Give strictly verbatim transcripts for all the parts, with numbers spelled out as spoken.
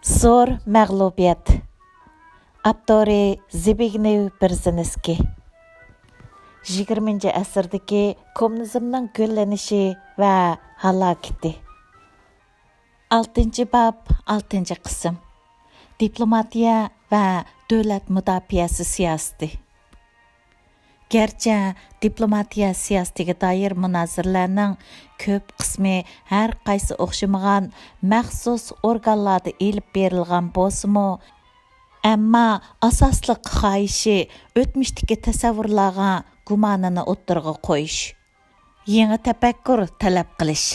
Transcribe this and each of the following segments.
زور مەغلۇبىيەت. ئاپتورى زبىگنېۋ بېرزىنسكىي. يىگىرمىنچى ئەسىردىكى كوممۇنىزمنىڭ گۈللىنىشى ۋە ھالاكىتى. ئالتىنچى باب، ئالتىنچى قىسىم. دىپلوماتىيە ۋە دۆلەت مۇداپىئەسى سىياسىتى. گەرچە دىپلوماتىيە سىياسىتىگە دائىر مۇنازىرىلەرنىڭ كۆپ قىسمى ھەر قايسى ئوخشىمىغان مەخسۇس ئورگانلاردا ئېلىپ بېرىلغان بولسىمۇ، ئەمما ئاساسلىق خاھىشى ئۆتمۈشتىكى تەسەۋۋۇرلارغا گۇمانىنى ئوتتۇرىغا قويۇش، يېڭى تەپەككۇر تەلەپ قىلىش.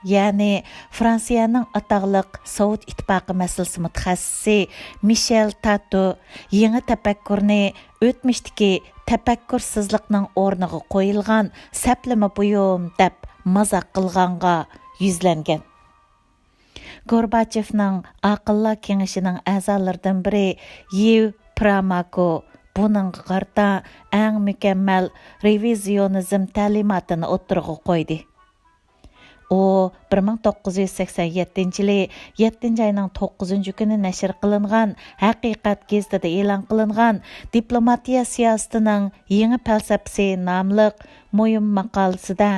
يەنى فرانسىيەنىڭ ئاتاقلىق سوۋېت ئىتتىپاقى مەسىلىسى مۇتەخەسسىسى مىشېل تاتو يېڭى تەپەككۇرنى ئۆتمۈشتىكى تەپەككۇرسىزلىقنىڭ ئورنىغا قويۇلغان سەپلىمە بۇيۇم دەپ مازاق قىلغانغا يۈزلەنگەن. گورباچېۋنىڭ ئاقىللار كېڭىشىنىڭ ئەزالىرىدىن بىرى يىۋ پراماكو بۇنىڭغا قارىتا ئەڭ مۇكەممەل رېۋىزىيونىزم تەلىماتىنى ئوتتۇرىغا قويدى. ئۇ بىر مىڭ توققۇز يۈز سەكسەن يەتتىنچى يىلى يەتتىنچى ئاينىڭ توققۇزىنچى كۈنى نەشر قىلىنغان ھەقىقەت گېزىتىدە ئېلان قىلىنغان دىپلوماتىيە سىياسىتىنىڭ يېڭى پەلسەپىسى ناملىق مۇھىم ماقالىسىدە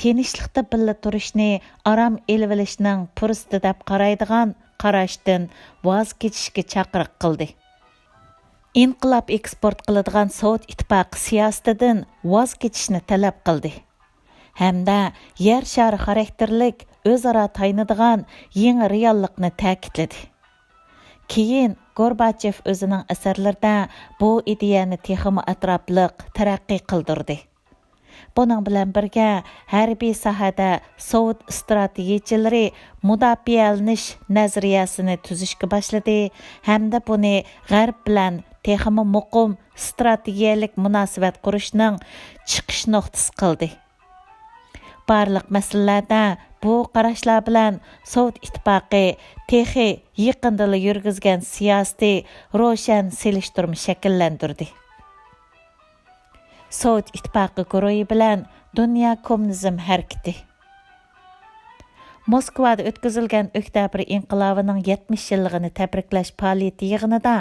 تىنچلىقتا بىللە تۇرۇشنى ئارام ئېلىۋېلىشنىڭ پۇرسىتى دەپ قارايدىغان قاراشتىن ۋاز كېچىشكە چاقىرىق قىلدى. ئىنقىلاب ئېكسپورت قىلىدىغان سوۋېت ئىتتىپاقى سىياسىتىدىن ۋاز كېچىشنى تەلەپ قىلدى ھەمدە يەر شارى خاراكتېرلىك ئۆزئارا تايىنىدىغان يېڭى رېئاللىقنى تەكىتلىدى. كېيىن گورباچېف ئۆزىنىڭ ئەسەرلىرىدە بۇ ئىدىيەنى تېخىمۇ ئەتراپلىق تەرەققىي قىلدۇردى. بۇنىڭ بىلەن بىرگە، ھەربىي ساھەدە سوۋېت ئىستراتېگىيىچىلىرى مۇداپىئەلىنىش نەزەرىيەسىنى تۈزۈشكە باشلىدى ھەمدە بۇنى غەرب بىلەن تېخىمۇ مۇقىم ئىستراتېگىيەلىك مۇناسىۋەت قۇرۇشنىڭ چىقىش نۇقتىسى قىلدى. بارلىق مەسىلىلەردە بۇ قاراشلار بىلەن سوۋېت ئىتتىپاقى تېخى يېقىندىلا يۈرگۈزگەن سىياسىتى روشەن سېلىشتۇرما شەكىللەندۈردى. سوۋېت ئىتتىپاقى گۇرۇھى بىلەن دۇنيا كوممۇنىزم ھەرىكىتى. موسكۋادا ئۆتكۈزۈلگەن ئۆكتەبىر ئىنقىلابىنىڭ يەتمىش يىللىقىنى تەبرىكلەش پائالىيىتى يىغىنىدا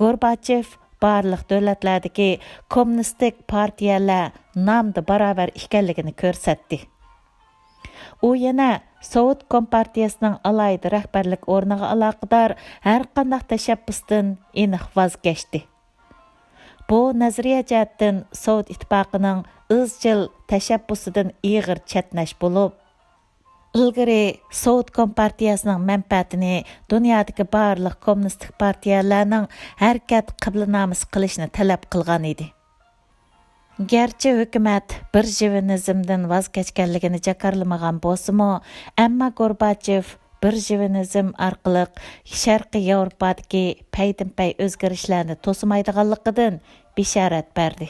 گورباچېف بارلىق دۆلەتلەردىكى كوممۇنىستىك پارتىيەلەر نامدا باراۋەر ئىكەنلىكىنى كۆرسەتتى. ئۇ يەنە سوۋېت كومپارتىيەسىنىڭ ئالاھىدە رەھبەرلىك ئورنىغا ئالاقىدار ھەرقانداق تەشەببۇستىن ئېنىق ۋاز كەچتى. بۇ نەزەرىيە جەھەتتىن سوۋېت ئىتتىپاقىنىڭ ئىزچىل تەشەببۇسىدىن ئېغىر چەتنەش بولۇپ، ئىلگىرى سوۋېت كومپارتىيەسىنىڭ مەنپەئەتىنى دۇنيادىكى بارلىق كوممۇنىستىك پارتىيەلەرنىڭ ھەرىكەت قىبلىنامىسى قىلىشنى تەلەپ قىلغان ئىدى. گەرچە ھۆكۈمەت بىرژىۋىنىزمدىن ۋاز كەچكەنلىكىنى جاكارلىمىغان بولسىمۇ، ئەمما گورباچېف بىرژىۋىنىزم ئارقىلىق شەرقىي ياۋروپادىكى پەيدىنپەي ئۆزگىرىشلەرنى توسىمايدىغانلىقىدىن بېشارەت بەردى.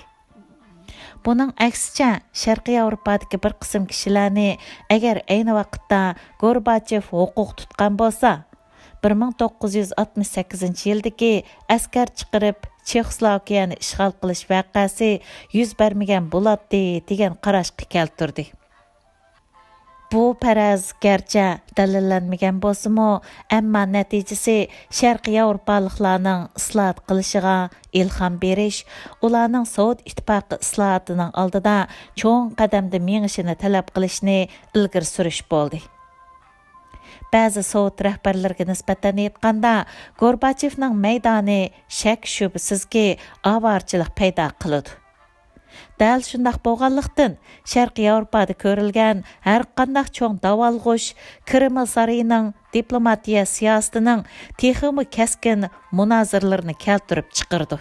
بۇنىڭ ئەكسىچە، شەرقىي ياۋروپادىكى بىر قىسىم كىشىلەرنى ئەگەر ئەينى ۋاقىتتا گورباچېف ھوقۇق تۇتقان بولسا، بىر مىڭ توققۇز يۈز ئاتمىش سەككىزىنچى يىلدىكى ئەسكەر چىقىرىپ چېخوسلوۋاكىيەنى ئىشغال قىلىش ۋەقەسى يۈز بەرمىگەن بولاتتى، دېگەن قاراشقا كەلتۈردى. بۇ پەرەز گەرچە دەلىللەنمىگەن بولسىمۇ، ئەمما نەتىجىسى شەرقىي ياۋروپالىقلارنىڭ ئىسلاھات قىلىشىغا ئىلھام بېرىش، ئۇلارنىڭ سوۋېت ئىتتىپاقى ئىسلاھاتىنىڭ ئالدىدا چوڭ قەدەمدە مېڭىشىنى تەلەپ قىلىشنى ئىلگىرى سۈرۈش بولدى. بەزى سوۋېت رەھبەرلىرىگە نىسبەتەن ئېيتقاندا، گورباچېۋنىڭ مەيدانى شەك-شۈبھىسىزكى ئاۋارىچىلىك پەيدا قىلىدۇ. دەل شۇنداق بولغانلىقتىن، شەرقىي ياۋروپادا كۆرۈلگەن ھەرقانداق چوڭ داۋالغۇش كرېمل سارىيىنىڭ دىپلوماتىيە سىياسىتىنىڭ تېخىمۇ كەسكىن مۇنازىرىلىرىنى كەلتۈرۈپ چىقىرىدۇ.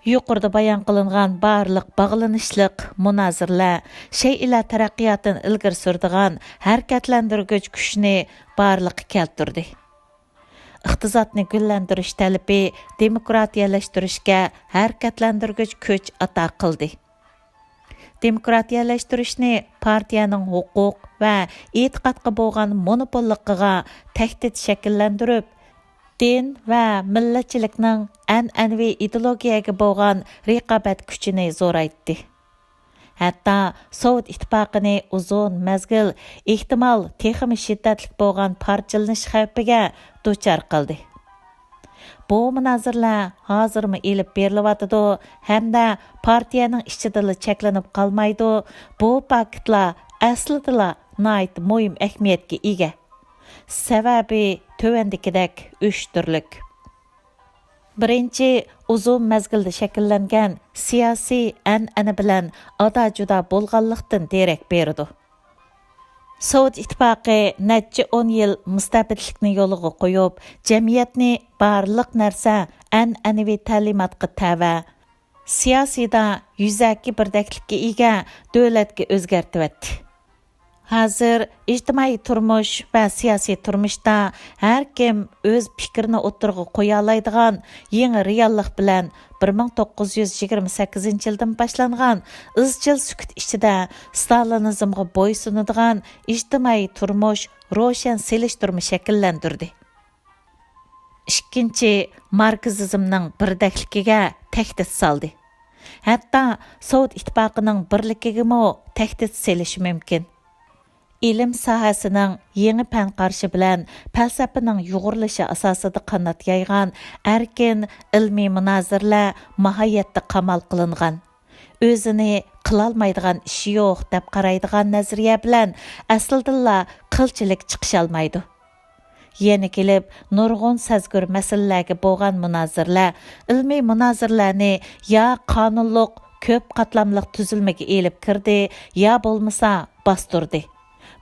يۇقىرىدا بايان قىلىنغان بارلىق باغلىنىشلىق مۇنازىرىلەر شەيئىلەر تەرەققىياتىنى ئىلگىرى سۈرىدىغان ھەرىكەتلەندۈرگۈچ كۈچنى بارلىققا كەلتۈردى. ئىقتىسادنى گۈللەندۈرۈش تەلىپى دېموكراتىيەلەشتۈرۈشكە ھەرىكەتلەندۈرگۈچ كۈچ ئاتا قىلدى. دېموكراتىيەلەشتۈرۈشنى پارتىيەنىڭ ھوقۇق ۋە ئېتىقادقا بولغان مونوپوللۇقىغا تەھدىت شەكىللەندۈرۈپ، دىن ۋە مىللەتچىلىكنىڭ ئەنئەنىۋى ئىدېئولوگىيەگە بولغان رىقابەت كۈچىنى زورايتتى. ھەتتا سوۋېت ئىتتىپاقىنى ئۇزۇن مەزگىل، ئېھتىمال تېخىمۇ شىددەتلىك بولغان پارچىلىنىش خەۋپىگە دۇچار قىلدى. بۇ مۇنازىرىلەر ھازىرمۇ ئېلىپ بېرىلىۋاتىدۇ ھەمدە پارتىيەنىڭ ئىچىدىلا چەكلىنىپ قالمايدۇ، بۇ پاكىتلار ئەسلىدىلا ناھايىتى مۇھىم ئەھمىيەتكە ئىگە. سەۋەبى تۆۋەندىكىدەك ئۈچ تۈرلۈك. بىرىنچى، ئۇزۇن مەزگىلدە شەكىللەنگەن سىياسىي ئەنئەنە بىلەن ئادا-جۇدا بولغانلىقتىن دېرەك بېرىدۇ. سوۋېت ئىتتىپاقى نەچچە ئون يىل مۇستەبىتلىكنى يولغا قويۇپ، جەمئىيەتنى بارلىق نەرسە ئەنئەنىۋى تەلىماتقا تەۋە، سىياسىيدا يۈزەكى بىردەكلىككە ئىگە دۆلەتكە ئۆزگەرتىۋەتتى. ھازىر ئىجتىمائىي تۇرمۇش ۋە سىياسىي تۇرمۇشتا ھەر كىم ئۆز پىكرىنى ئوتتۇرىغا قويالايدىغان يېڭى رېئاللىق بىلەن بىر مىڭ توققۇز يۈز يىگىرمە سەككىزىنچى يىلدىن باشلانغان ئىزچىل سۈكۈت ئىچىدە ستالىنىزمغا بويسۇنىدىغان ئىجتىمائىي تۇرمۇش روشەن سېلىشتۇرما شەكىللەندۈردى. ئىككىنچى، ماركسىزمنىڭ بىردەكلىكىگە تەھدىت سالدى. ھەتتا سوۋېت ئىتتىپاقىنىڭ بىرلىكىگىمۇ تەھدىت سېلىشى مۇمكىن. ئىلىم ساھەسىنىڭ يېڭى پەن قارىشى بىلەن پەلسەپىنىڭ يۇغۇرۇلۇشى ئاساسىدا قانات يايغان ئەركىن ئىلمىي مۇنازىرىلەر ماھىيەتتە قامال قىلىنغان. ئۆزىنى قىلالمايدىغان ئىشى يوق دەپ قارايدىغان نەزەرىيە بىلەن ئەسلىدىنلا قىلچىلىك چىقىشالمايدۇ. يەنە كېلىپ، نۇرغۇن سەزگۈر مەسىلىلەرگە بولغان مۇنازىرىلەر، ئىلمىي مۇنازىرىلەرنى يا قانۇنلۇق كۆپ قاتلاملىق تۈزۈلمىگە ئېلىپ كىردى، يا بولمىسا باستۇردى.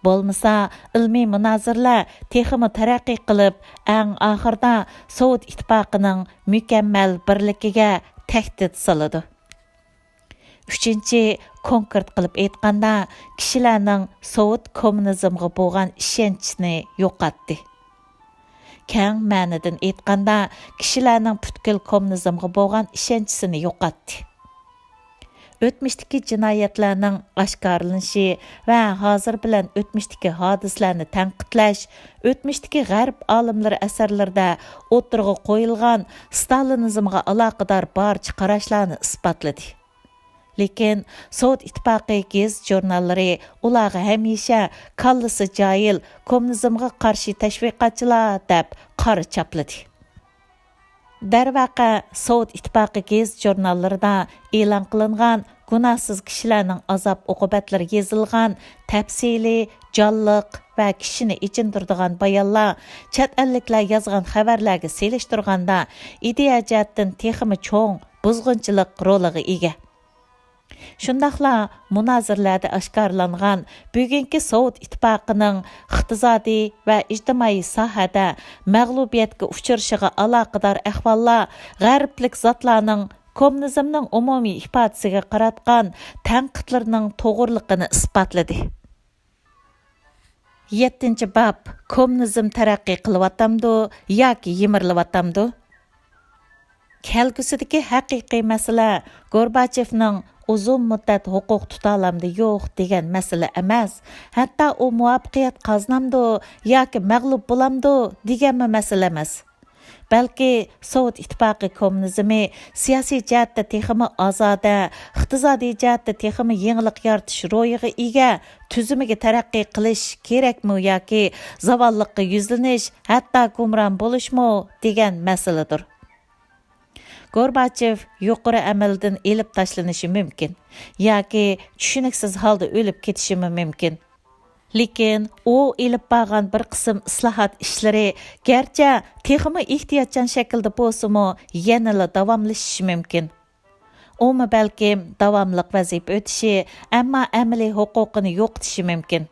بولمىسا، ئىلمىي مۇنازىرىلەر تېخىمۇ تەرەققىي قىلىپ، ئەڭ ئاخىرىدا سوۋېت ئىتتىپاقىنىڭ مۇكەممەل بىرلىكىگە تەھدىت سالىدۇ. ئۈچىنچى، كونكرېت قىلىپ ئېيتقاندا، كىشىلەرنىڭ سوۋېت كوممۇنىزمغا بولغان ئىشەنچىنى يوقاتتى. كەڭ مەنىدىن ئېيتقاندا، كىشىلەرنىڭ پۈتكۈل كوممۇنىزمغا بولغان ئىشەنچىسىنى يوقاتتى. ئۆتمۈشتىكى جىنايەتلەرنىڭ ئاشكارىلىنىشى ۋە ھازىر بىلەن ئۆتمۈشتىكى ھادىسىلەرنى تەنقىدلەش، ئۆتمۈشتىكى غەرب ئالىملىرى ئەسەرلىرىدە ئوتتۇرىغا قويۇلغان ستالىنىزمغا ئالاقىدار بارچە قاراشلارنى ئىسپاتلىدى. لېكىن سوۋېت ئىتتىپاقى گېزىت-ژۇرناللىرى ئۇلارغا ھەمىشە كاللىسى جاھىل، كوممۇنىزمغا قارشى تەشۋىقاتچىلار دەپ قارا چاپلىدى. دەرۋەقە، سوۋېت ئىتتىپاقى گېزىت-ژۇرناللىرىدا ئېلان قىلىنغان گۇناھسىز كىشىلەرنىڭ ئازاب-ئوقۇبەتلىرى يېزىلغان تەپسىلىي، جانلىق ۋە كىشىنى ئېچىندۇرىدىغان بايانلار چەت ئەللىكلەر يازغان خەۋەرلەرگە سېلىشتۇرغاندا ئىدىيە جەھەتتىن تېخىمۇ چوڭ بۇزغۇنچىلىق رولىغا ئىگە. شۇنداقلا مۇنازىرىلەردە ئاشكارىلانغان بۈگۈنكى سوۋېت ئىتتىپاقىنىڭ ئىقتىسادىي ۋە ئىجتىمائىي ساھەدە مەغلۇبىيەتكە ئۇچرىشىغا ئالاقىدار ئەھۋاللار غەربلىك زاتلارنىڭ كوممۇنىزمنىڭ ئومۇمىي ئىپادىسىگە قاراتقان تەنقىدلىرىنىڭ توغرىلىقىنى ئىسپاتلىدى. يەتتىنچى باب، كوممۇنىزم تەرەققىي قىلىۋاتامدۇ ياكى يىمىرىلىۋاتامدۇ؟ كەلگۈسىدىكى ھەقىقىي مەسىلە گورباچېۋنىڭ ئۇزۇن مۇددەت ھوقۇق تۇتالامدۇ يوق دېگەن مەسىلە ئەمەس، ھەتتا ئۇ مۇۋەپپەقىيەت قازىنامدۇ ياكى مەغلۇپ بولامدۇ دېگەنمۇ مەسىلە ئەمەس. بەلكى سوۋېت ئىتتىپاقى كوممۇنىزمى سىياسىي جەھەتتە تېخىمۇ ئازادە، ئىقتىسادىي جەھەتتە تېخىمۇ يېڭىلىق يارىتىش روھىغا ئىگە تۈزۈمىگە تەرەققىي قىلىش كېرەكمۇ ياكى زاۋاللىققا يۈزلىنىش، ھەتتا گۇمران بولۇشمۇ دېگەن مەسىلىدۇر. گورباچېف يۇقىرى ئەمەلدىن ئېلىپ تاشلىنىشى مۇمكىن ياكى چۈشىنىكسىز ھالدا ئۆلۈپ كېتىشىمۇ مۇمكىن. لېكىن ئۇ ئېلىپ بارغان بىر قىسىم ئىسلاھات ئىشلىرى گەرچە تېخىمۇ ئېھتىياتچان شەكىلدە بولسىمۇ، يەنىلا داۋاملىشىشى مۇمكىن. ئۇمۇ بەلكىم داۋاملىق ۋەزىپە ئۆتىشى، ئەمما ئەمەلىي ھوقۇقىنى يوقىتىشى مۇمكىن.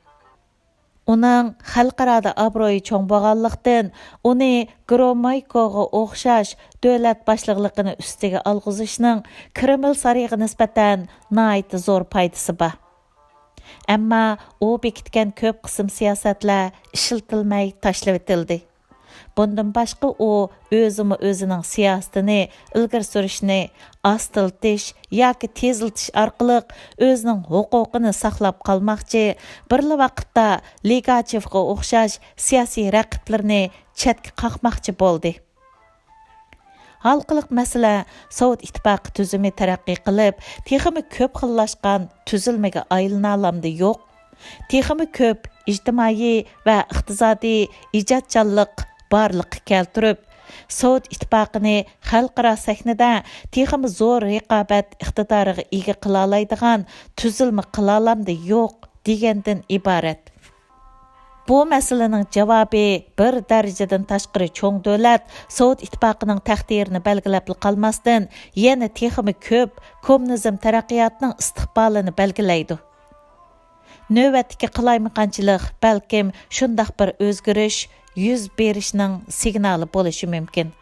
ئۇنىڭ خەلقئارادا ئابرۇيى چوڭ بولغانلىقتىن، ئۇنى گرومويكوغا ئوخشاش دۆلەت باشلىقلىقىنى ئۈستىگە ئالغۇزۇشنىڭ كرېمل سارىيىغا نىسبەتەن ناھايىتى زور پايدىسى بار. ئەمما ئۇ بېكىتكەن كۆپ قىسىم سىياسەتلەر ئىشلىتىلمەي تاشلىۋېتىلدى. بۇندىن باشقا، ئۇ ئۆزىمۇ ئۆزىنىڭ سىياسىتىنى ئىلگىرى سۈرۈشنى ئاستىلىتىش ياكى تېزلىتىش ئارقىلىق ئۆزىنىڭ ھوقۇقىنى ساقلاپ قالماقچى، بىرلا ۋاقىتتا لىگاچېۋغا ئوخشاش سىياسىي رەقىبلىرىنى چەتكە قاقماقچى بولدى. ھالقىلىق مەسىلە، سوۋېت ئىتتىپاقى تۈزۈمى تەرەققىي قىلىپ، تېخىمۇ كۆپ خىللاشقان تۈزۈلمىگە ئايلىنالامدۇ؟ يوق. تېخىمۇ كۆپ ئىجتىمائىي ۋە ئىقتىسادىي ئىجادچانلىق بارلىققا كەلتۈرۈپ، سوۋېت ئىتتىپاقىنى خەلقئارا سەھنىدە تېخىمۇ زور رىقابەت ئىقتىدارىغا ئىگە قىلالايدىغان تۈزۈلمە قىلالامدۇ؟ يوق دېگەندىن ئىبارەت. بۇ مەسىلىنىڭ جاۋابى بىر دەرىجىدىن تاشقىرى چوڭ دۆلەت سوۋېت ئىتتىپاقىنىڭ تەقدىرىنى بەلگىلەپلا قالماستىن، يەنە تېخىمۇ كۆپ كوممۇنىزم تەرەققىياتىنىڭ ئىستىقبالىنى بەلگىلەيدۇ. نۆۋەتتىكى قالايمىقانچىلىق بەلكىم شۇنداق بىر ئۆزگىرىش يۈز بېرىشنىڭ سىگنالى بولۇشى مۇمكىن.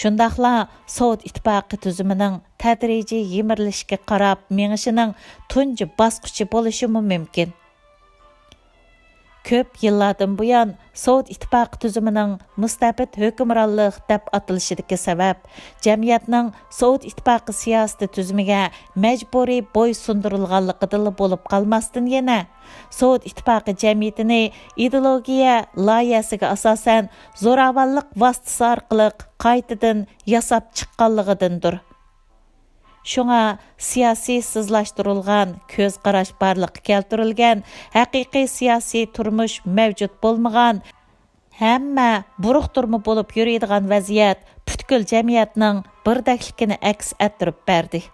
شۇنداقلا سوۋېت ئىتتىپاقى تۈزۈمىنىڭ تەدرىجىي يىمىرىلىشكە قاراپ مېڭىشىنىڭ تۇنجى باسقۇچى بولۇشىمۇ مۇمكىن. كۆپ يىللاردىن بۇيان سوۋېت ئىتتىپاقى تۈزۈمىنىڭ مۇستەبىت ھۆكۈمرانلىق دەپ ئاتىلىشىدىكى سەۋەب، جەمئىيەتنىڭ سوۋېت ئىتتىپاقى سىياسىتى تۈزۈمىگە مەجبۇرىي بوي سۇندۇرۇلغانلىقىدىنلا بولۇپ قالماستىن يەنە، سوۋېت ئىتتىپاقى جەمئىيىتىنى ئىدېئولوگىيە لايىھەسىگە ئاساسەن زوراۋانلىق ۋاسىتىسى ئارقىلىق قايتىدىن ياساپ چىققانلىقىدىندۇر. شۇڭا سىياسىيسىزلاشتۇرۇلغان كۆز قاراش بارلىققا كەلتۈرۈلگەن، ھەقىقىي سىياسىي تۇرمۇش مەۋجۇت بولمىغان، ھەممە بۇرۇقتۇرما بولۇپ يۈرىدىغان ۋەزىيەت پۈتكۈل جەمئىيەتنىڭ بىردەكلىكىنى ئەكس ئەتتۈرۈپ بەردى.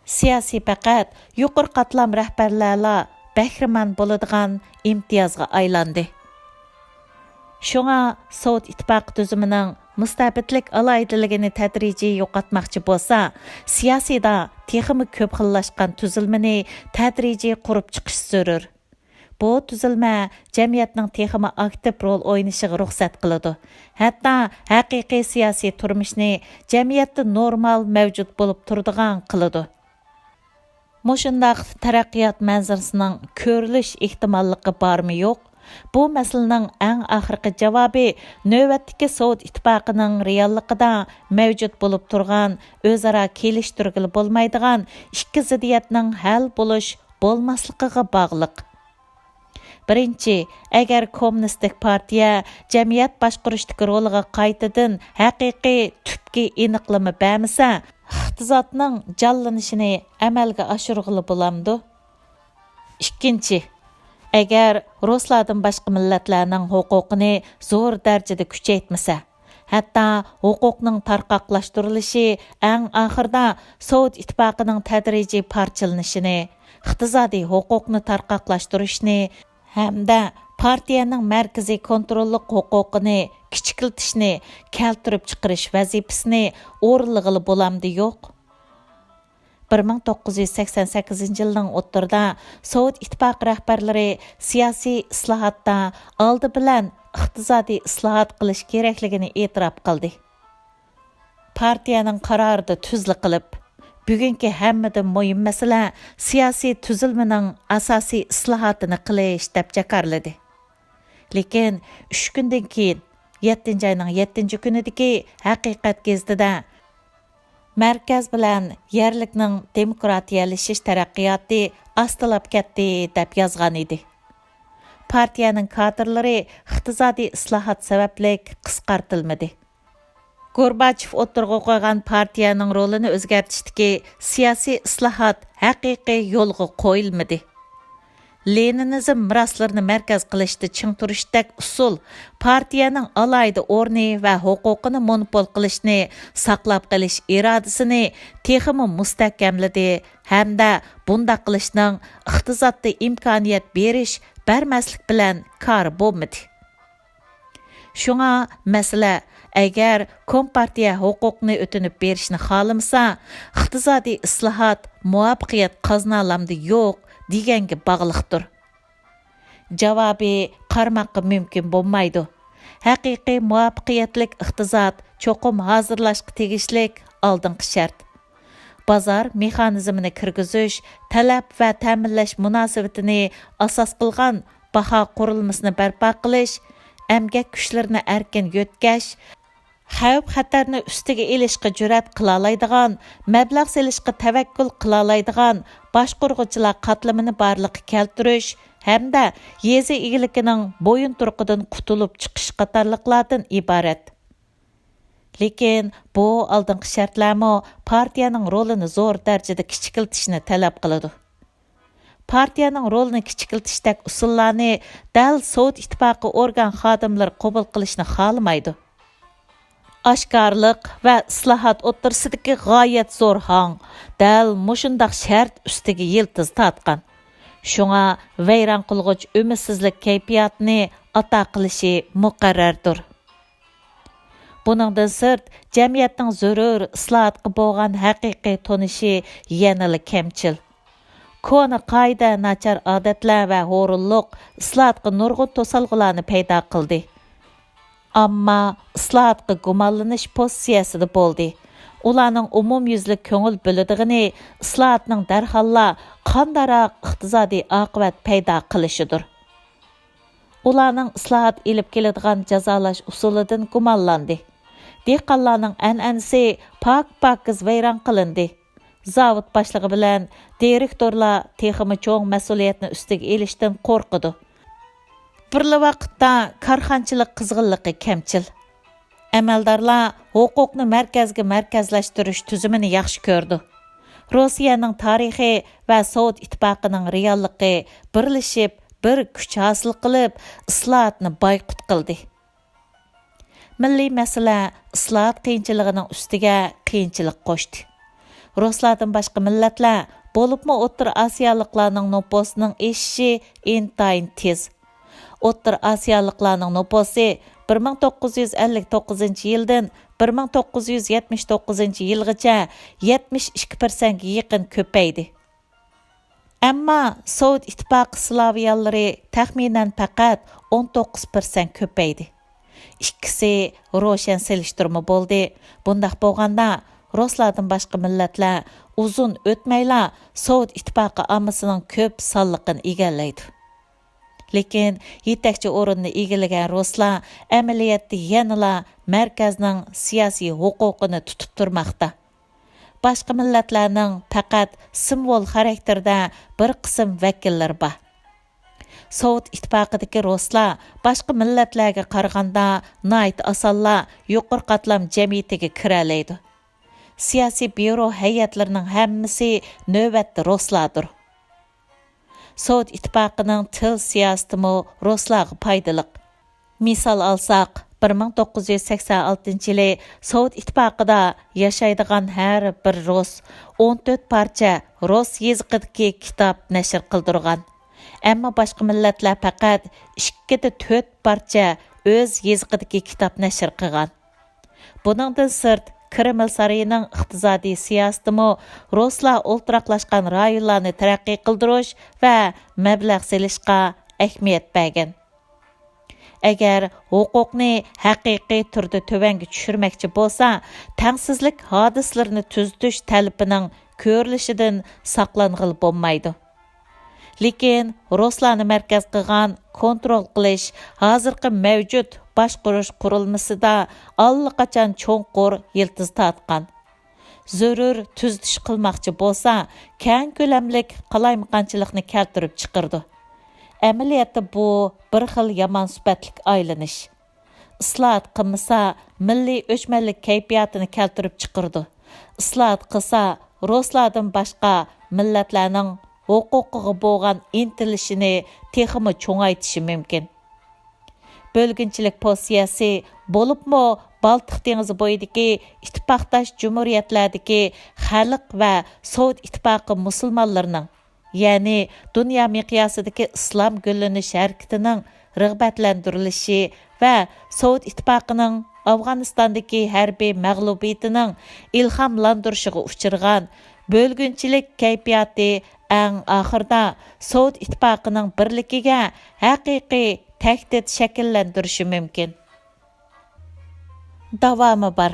سىياسىي پەقەت يۇقىرى قاتلام رەھبەرلەرلا بەھرىمەن بولىدىغان ئىمتىيازغا ئايلاندى. شۇڭا سوۋېت ئىتتىپاقى تۈزۈمىنىڭ مۇستەبىتلىك ئالاھىدىلىكىنى تەدرىجىي يوقاتماقچى بولسا، سىياسىيدا تېخىمۇ كۆپ خىللاشقان تۈزۈلمىنى تەدرىجىي قۇرۇپ چىقىش زۆرۈر. بۇ تۈزۈلمە جەمئىيەتنىڭ تېخىمۇ ئاكتىپ رول ئوينىشىغا رۇخسەت قىلىدۇ، ھەتتا ھەقىقىي سىياسىي تۇرمۇشنى جەمئىيەتتە نورمال مەۋجۇت بولۇپ تۇرىدىغان قىلىدۇ. مۇشۇنداق تەرەققىيات مەنزىرىسىنىڭ كۆرۈلۈش ئېھتىماللىقى بارمۇ يوق؟ بۇ مەسىلىنىڭ ئەڭ ئاخىرقى جاۋابى نۆۋەتتىكى سوۋېت ئىتتىپاقىنىڭ رېئاللىقىدا مەۋجۇت بولۇپ تۇرغان ئۆزئارا كېلىشتۈرگىلى بولمايدىغان ئىككى زىددىيەتنىڭ ھەل بولۇش بولماسلىقىغا باغلىق. بىرىنچى، ئەگەر كوممۇنىستىك پارتىيە جەمئىيەت باشقۇرۇشتىكى رولىغا قايتىدىن ھەقىقىي تۈپكى ئېنىقلىما بەرمىسە، ئىقتىسادنىڭ جانلىنىشىنى ئەمەلگە ئاشۇرغىلى بولامدۇ؟ ئىككىنچى، ئەگەر رۇسلاردىن باشقا مىللەتلەرنىڭ ھوقۇقىنى زور دەرىجىدە كۈچەيتمىسە، ھەتتا ھوقۇقنىڭ تارقاقلاشتۇرۇلۇشى ئەڭ ئاخىرىدا سوۋېت ئىتتىپاقىنىڭ تەدرىجىي پارچىلىنىشىنى، ئىقتىسادىي ھوقۇقنى تارقاقلاشتۇرۇشنى ھەمدە پارتىيەنىڭ مەركىزىي كونتروللۇق ھوقۇقىنى كىچىكلىتىشنى كەلتۈرۈپ چىقىرىش ۋەزىپىسىنى ئورۇنلىغىلى بولامدۇ يوق؟ بىر مىڭ توققۇز يۈز سەكسەن سەككىزىنچى يىلنىڭ ئوتتۇرىدا سوۋېت ئىتتىپاقى رەھبەرلىرى سىياسىي ئىسلاھاتتا ئالدى بىلەن ئىقتىسادىي ئىسلاھات قىلىش كېرەكلىكىنى ئېتىراپ قىلدى. پارتىيەنىڭ قارارىدا تۈزلا قىلىپ، بۈگۈنكى ھەممىدىن مۇھىم مەسىلە سىياسىي تۈزۈلمىنىڭ ئاساسىي ئىسلاھاتىنى قىلىش، دەپ جاكارلىدى. لېكىن ئۈچ كۈندىن كېيىن، يەتتىنچى ئاينىڭ يەتتىنچى كۈنىدىكى ھەقىقەت گېزىتىدە، مەركەز بىلەن يەرلىكنىڭ دېموكراتىيەلىشىش تەرەققىياتى ئاستىلاپ كەتتى، دەپ يازغان ئىدى. پارتىيەنىڭ كادىرلىرى ئىقتىسادىي ئىسلاھات سەۋەبلىك قىسقارتىلمىدى. گورباچېف ئوتتۇرىغا قويغان پارتىيەنىڭ رولىنى ئۆزگەرتىشتىكى سىياسىي ئىسلاھات ھەقىقىي يولغا قويۇلمىدى. لېنىنىزم مىراسلىرىنى مەركەز قىلىشتا چىڭ تۇرۇشتەك ئۇسۇل پارتىيەنىڭ ئالاھىدە ئورنى ۋە ھوقۇقىنى مونوپول قىلىشنى ساقلاپ قېلىش ئىرادىسىنى تېخىمۇ مۇستەھكەملىدى ھەمدە بۇنداق قىلىشنىڭ ئىقتىسادتا ئىمكانىيەت بېرىش، بەرمەسلىك بىلەن كارى بولمىدى. شۇڭا مەسىلە، ئەگەر كومپارتىيە ھوقۇقنى ئۆتۈنۈپ بېرىشنى خالىمىسا، ئىقتىسادىي ئىسلاھات مۇۋەپپەقىيەت قازىنالامدۇ يوق دېگەنگە باغلىقتۇر. جاۋابى قارىماققا مۇمكىن بولمايدۇ. ھەقىقىي مۇۋەپپەقىيەتلىك ئىقتىساد چوقۇم ھازىرلاشقا تېگىشلىك ئالدىنقى شەرت. بازار مېخانىزمىنى كىرگۈزۈش، تەلەپ ۋە تەمىنلەش مۇناسىۋىتىنى ئاساس قىلغان باھا قۇرۇلمىسىنى بەرپا قىلىش، ئەمگەك كۈچلىرىنى ئەركىن يۆتكەش، خەۋپ-خەتەرنى ئۈستىگە ئېلىشقا جۈرئەت قىلالايدىغان، مەبلەغ سېلىشقا تەۋەككۈل قىلالايدىغان باشقۇرغۇچىلار قاتلىمىنى بارلىققا كەلتۈرۈش ھەمدە يېزا ئىگىلىكىنىڭ بويۇنتۇرۇقىدىن قۇتۇلۇپ چىقىش قاتارلىقلاردىن ئىبارەت. لېكىن بۇ ئالدىنقى شەرتلەرمۇ پارتىيەنىڭ رولىنى زور دەرىجىدە كىچىكلىتىشنى تەلەپ قىلىدۇ. پارتىيەنىڭ رولىنى كىچىكلىتىشتەك ئۇسۇللارنى دەل سوۋېت ئىتتىپاقى ئورگان خادىملىرى قوبۇل قىلىشنى خالىمايدۇ. ئاشكارىلىق ۋە ئىسلاھات ئوتتۇرىسىدىكى غايەت زور ھاڭ دەل مۇشۇنداق شەرت ئۈستىگە يىلتىز تارتقان. شۇڭا ۋەيران قىلغۇچ ئۈمىدسىزلىك كەيپىياتىنى ئاتا قىلىشى مۇقەررەردۇر. بۇنىڭدىن سىرت، جەمئىيەتنىڭ زۆرۈر ئىسلاھاتقا بولغان ھەقىقىي تونۇشى يەنىلا كەمچىل. كونا قائىدە، ناچار ئادەتلەر ۋە ھۇرۇنلۇق ئىسلاھاتقا نۇرغۇن توسالغۇلارنى پەيدا قىلدى. ئامما ئىسلاھاتقا گۇمانلىنىش پوزىتسىيەسىدە بولدى. ئۇلارنىڭ ئومۇميۈزلۈك كۆڭۈل بۆلىدىغىنى ئىسلاھاتنىڭ دەرھاللا قانداقراق ئىقتىسادىي ئاقىۋەت پەيدا قىلىشىدۇر. ئۇلارنىڭ ئىسلاھات ئېلىپ كېلىدىغان جازالاش ئۇسۇلىدىن گۇمانلاندى. دېھقانلارنىڭ ئەنئەنىسى پاك-پاكىز ۋەيران قىلىندى. زاۋۇت باشلىقى بىلەن دىرېكتورلار تېخىمۇ چوڭ مەسئۇلىيەتنى ئۈستىگە ئېلىشتىن قورقىدۇ. بىرلا ۋاقىتتا كارخانىچىلىق قىزغىنلىقى كەمچىل. ئەمەلدارلار ھوقۇقنى مەركەزگە مەركەزلەشتۈرۈش تۈزۈمىنى ياخشى كۆرىدۇ. روسىيەنىڭ تارىخى ۋە سوۋېت ئىتتىپاقىنىڭ رېئاللىقى بىرلىشىپ، بىر كۈچ ھاسىل قىلىپ، ئىسلاھاتنى بايقۇت قىلدى. مىللىي مەسىلە ئىسلاھات قىيىنچىلىقىنىڭ ئۈستىگە قىيىنچىلىق قوشتى. رۇسلاردىن باشقا مىللەتلەر، بولۇپمۇ ئوتتۇرا ئاسىيالىقلارنىڭ نوپۇسىنىڭ ئېشىشى ئىنتايىن تېز. ئوتتۇرا ئاسىيالىقلارنىڭ نوپۇسى بىر مىڭ توققۇز يۈز ئەللىك توققۇزىنچى يىلدىن بىر مىڭ توققۇز يۈز يەتمىش توققۇزىنچى يىلغىچە يەتمىش ئىككى پىرسەنتكە يېقىن كۆپەيدى. ئەمما سوۋېت ئىتتىپاقى سلاۋيانلىرى تەخمىنەن پەقەت ئون توققۇز پىرسەنت كۆپەيدى. ئىككىسى روشەن سېلىشتۇرما بولدى. بۇنداق بولغاندا، رۇسلاردىن باشقا مىللەتلەر ئۇزۇن ئۆتمەيلا سوۋېت ئىتتىپاقى ئاممىسىنىڭ كۆپ سانلىقىنى ئىگىلەيدۇ. لېكىن يېتەكچى ئورۇننى ئىگىلىگەن رۇسلار ئەمەلىيەتتە يەنىلا مەركەزنىڭ سىياسىي ھوقۇقىنى تۇتۇپ تۇرماقتا. باشقا مىللەتلەرنىڭ پەقەت سىمۋول خاراكتېرىدە بىر قىسىم ۋەكىللىرى بار. سوۋېت ئىتتىپاقىدىكى رۇسلار باشقا مىللەتلەرگە قارىغاندا ناھايىتى ئاسانلا يۇقىرى قاتلام جەمئىيىتىگە كىرەلەيدۇ. سىياسىي بيۇرو ھەيئەتلىرىنىڭ ھەممىسى نۆۋەتتە رۇسلاردۇر. سوۋېت ئىتتىپاقىنىڭ تىل سىياسىتىمۇ رۇسلارغا پايدىلىق. مىسال ئالساق، بىر مىڭ توققۇز يۈز سەكسەن ئالتىنچى يىلى سوۋېت ئىتتىپاقىدا ياشايدىغان ھەر بىر رۇس ئون تۆت پارچە رۇس يېزىقىدىكى كىتاب نەشر قىلدۇرغان. ئەمما باشقا مىللەتلەر پەقەت ئىككىدە تۆت پارچە ئۆز يېزىقىدىكى كىتاب نەشر قىلغان. بۇنىڭدىن سىرت، كرېمل سارىيىنىڭ ئىقتىسادىي سىياسىتىمۇ رۇسلار ئولتۇراقلاشقان رايونلارنى تەرەققىي قىلدۇرۇش ۋە مەبلەغ سېلىشقا ئەھمىيەت بەرگەن. ئەگەر ھوقۇقنى ھەقىقىي تۈردە تۆۋەنگە چۈشۈرمەكچى بولسا، تەڭسىزلىك ھادىسىلىرىنى تۈزىتىش تەلىپىنىڭ كۆرۈلۈشىدىن ساقلانغىلى بولمايدۇ. لېكىن رۇسلارنى مەركەز قىلغان كونترول قىلىش ھازىرقى مەۋجۇت باشقۇرۇش قۇرۇلمىسىدا ئاللىقاچان چوڭقۇر يىلتىز تارتقان. زۆرۈر تۈزىتىش قىلماقچى بولسا، كەڭ كۆلەملىك قالايمىقانچىلىقنى كەلتۈرۈپ چىقىرىدۇ. ئەمەلىيەتتە بۇ بىر خىل يامان سۈپەتلىك ئايلىنىش. ئىسلاھات قىلمىسا، مىللىي ئۆچمەنلىك كەيپىياتىنى كەلتۈرۈپ چىقىرىدۇ. ئىسلاھات قىلسا، رۇسلاردىن باشقا مىللەتلەرنىڭ ھوقۇقىغا بولغان ئىنتىلىشىنى تېخىمۇ چوڭايتىشى مۇمكىن. بۆلگۈنچىلىك پوزىتسىيەسى، بولۇپمۇ بالتىق دېڭىزى بويىدىكى ئىتتىپاقداش جۇمھۇرىيەتلەردىكى خەلق ۋە سوۋېت ئىتتىپاقى مۇسۇلمانلىرىنىڭ، يەنى دۇنيا مىقياسىدىكى ئىسلام گۈللىنىش ھەرىكىتىنىڭ رىغبەتلەندۈرۈلۈشى ۋە سوۋېت ئىتتىپاقىنىڭ ئافغانىستاندىكى ھەربىي مەغلۇبىيىتىنىڭ ئىلھاملاندۇرۇشىغا ئۇچرىغان بۆلگۈنچىلىك كەيپىياتى ئەڭ ئاخىرىدا سوۋېت ئىتتىپاقىنىڭ بىرلىكىگە ھەقىقىي تەھدىت شەكىللەندۈرۈشى مۇمكىن. داۋامى بار.